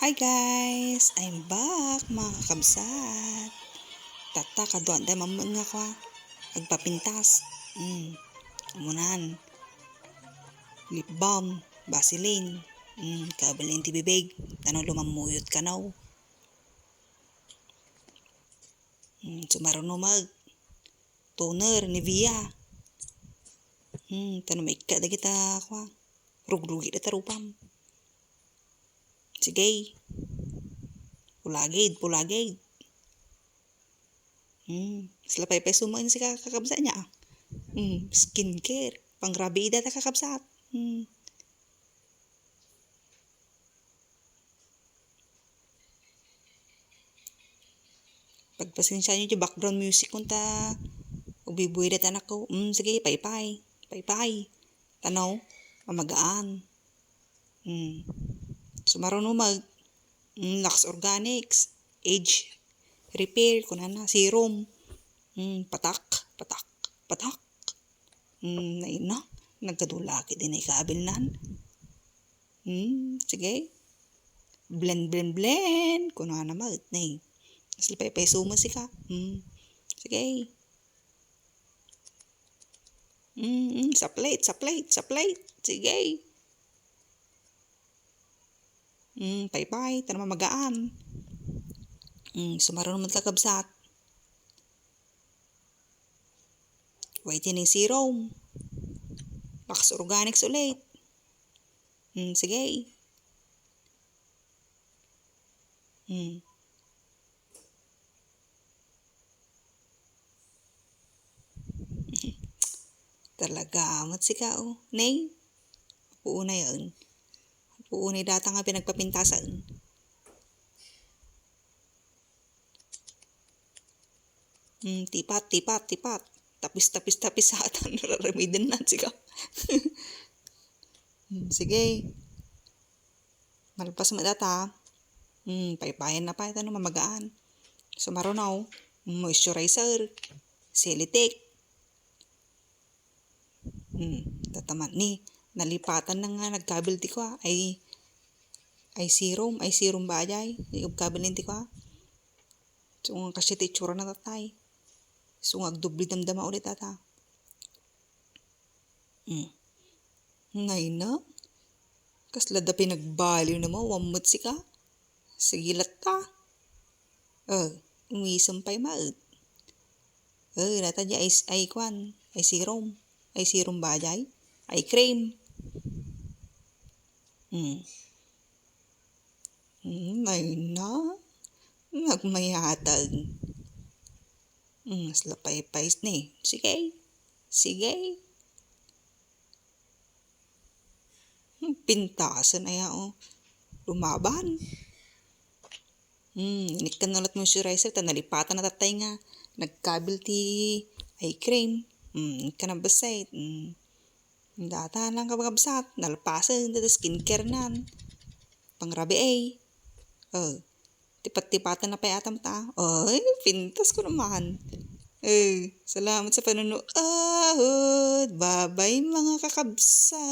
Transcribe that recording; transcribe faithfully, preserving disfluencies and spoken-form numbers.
Hi guys! I'm back, mga kakabsat! Tatta, kaduan tayo mamman nga kwa. Agpapintas. Mm. Amunan. Lip balm, Vaseline. Mm. Kabalin ti bibig. Tano lumammuyot ka now. Mm. Sumaruno mag. Toner, Nivea. Mm. Tano maikka dagita kwa. Rugrugi da tarupam. Sige. Pulagid, pulagid. Hmm, sila paypay sumaen si ka-, kakabsat niya. Hmm, skincare. Pangrabiida ta kakabsat. Hmm. Pagpasensya niyo ti background music kunta. Ubibuy da tanak ko. Hmm, sige, paypay. Paypay. Tanaw, mamagaan. Hmm. Sumaruno mag, hmm, Lux Organics, Age Repair, kunana, serum. Hmm, patak, patak, patak. Hmm, naina, nagkadulaki din ay kabilnan. Hmm, sige. Blend, blend, blend. Kunana mag, nay. Mas lipay-pay sumo sika. Hmm, sige. Mm, mm, sa plate, sa plate, sa plate. Sige. Mm, paypay, ta naman magaan. Mm, sumaruno man kakabsat. Whitening serum. Lux Organics ulit. Mm, sige. Hmm. Talaga, amat sika, oh. Nay? Apo unay, ah. Apo unay data nga pinagpapintasan. Hmm, tipat, tipat, tipat. Tapis, tapis, tapis sa atan. Raramiden na, sika. Hmm, sige. Malpas met data. Hmm, paypayan na pay, ta no mamagaan. Sumaruno, moisturizer, Celitec. Hmm, data man ni, nalipatan na nga nagkabil ti kua, ay, ay serum, ay serum ba ajay? Ay kabil ti kua. So, nga kasi ti itsura na tatay. So, nga agdubli damdama ulit ata. Hmm. Nay na? Kasla da pinagbaliw na mo, wammet sika? Sige latta. Oh, umisem pay maet. Oh, nata di ay, ay kwan, ay serum. Ay serum ba jay? Ay cream. Hmm. Hmm, nay na? Nagmayatag. Hmm, slapay pais ni. Sige. Sige. Hmm, pintasen aya, oh. Lumaban. Hmm, inikkan na ulit moisturizer, ta nalipatan na tatay nga nagkabil ti eye cream. Hmm, inikkan na basay. Hmm. Data lang kabagabsat, nalpasen, data skincare nan. Pangrabi ay. Oh. Tipat-tipatan na pay atam ta. Ay, pintas ko naman. Eh, salamat sa panunood. Bye-bye, mga kakabsat.